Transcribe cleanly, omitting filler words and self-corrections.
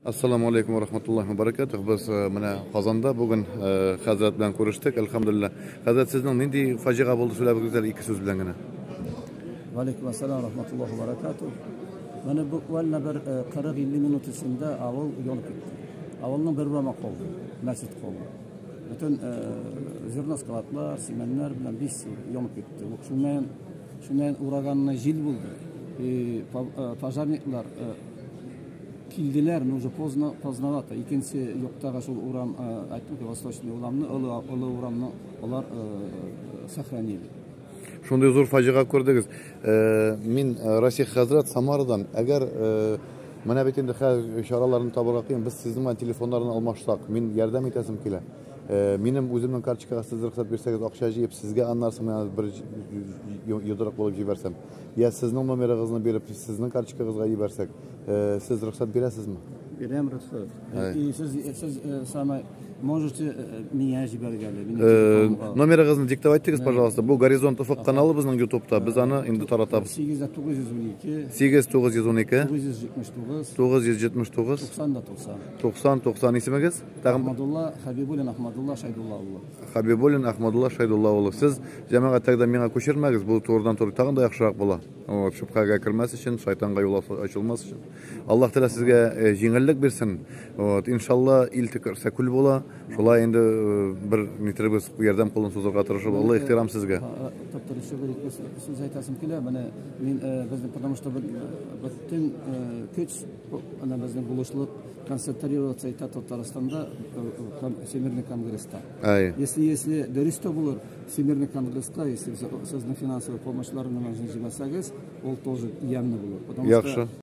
Ассаламу алейкум ва рахматуллахи ва баракатух. Без менә Казанда бүген хәзрәт белән күрештек, әлхәмдүлилләһ. Хәзрәт, сезнең нинди фаҗига булды, сөйләп үтегез әле ике сүз белән генә. Ва алейкум ассалам ва рахматуллахи ва баракатух. Менә буквально бер 40-50 минут эчендә авыл янып китте. Авылның бер урамы калды, мәчет калды. Бөтен зерно складлар, симәннәр белән бис янып китте. Шуннан ураганны җил булды. И пожарниклар килделәр, но уже поздно, поздновато. Икенче юктагы шул урам, әйттем ки, Восточный урамны, олы урамны алар сохранили. Шундый зур фаҗига күрдегез. Мин Расих хәзрәт Самарадан, әгәр менә бит инде хәзер чараларны табырга кыен, без сезнең белән телефоннарны алмашсак, мин ярдәм итәсем килә. Минем үземнең карточкага сез рөхсәт бирсәгез, акча җыеп, сезгә аннан соң менә бер йодрык булып җибәрсәм. Я сезнең номерыгызны биреп, сезнең карточкагызга җибәрсәк, сез рөхсәт бирәсезме? Бирәм рөхсәт. И сез самое можете меня җибәргәле, минем телефонга. Номерыгызны диктовать итегез, пожалуйста. Бу Горизонт Офык каналы безнең YouTube'та. Без аны инде таратабыз. Сигез дә тугыз йөз унике. Сигез тугыз йөз унике. Тугыз йөз җитмеш тугыз. Тугыз йөз җитмеш тугыз. Туксан да туксан. Туксан, туксан. Исемегез? Тагын Ахмадулла Хабибуллин Ахмадулла Шайдулла улы. Хабибуллин Ахмадулла Шайдулла улы. Сез җәмәгать тогда миңа күчермәгез, бу турыдан туры тагын да яхшырак була. Вот, шөбһәгә кермәс өчен, шайтанга юл ачылмас өчен. Аллаһ Тәгалә сезгә җиңеллек бирсен. Вот, иншалла, ил төкерсә күл була. Шулай инде бер нитербез ярдәм кулын сузырга тырышып, Алла ихтирам сезгә. Доктор, еще бер ике сүз әйтәсем килә. Менә мин безнең, потому что бөтен көч, ана безнең булышлык концентрироваться итә Татарстанда Всемирный конгресста. Если дөрес тә булыр, Всемирный конгресска, если сезнең финансовый помощьларны җибәрсәгез, ул тоже ямьле булыр. Потому что Яхшы.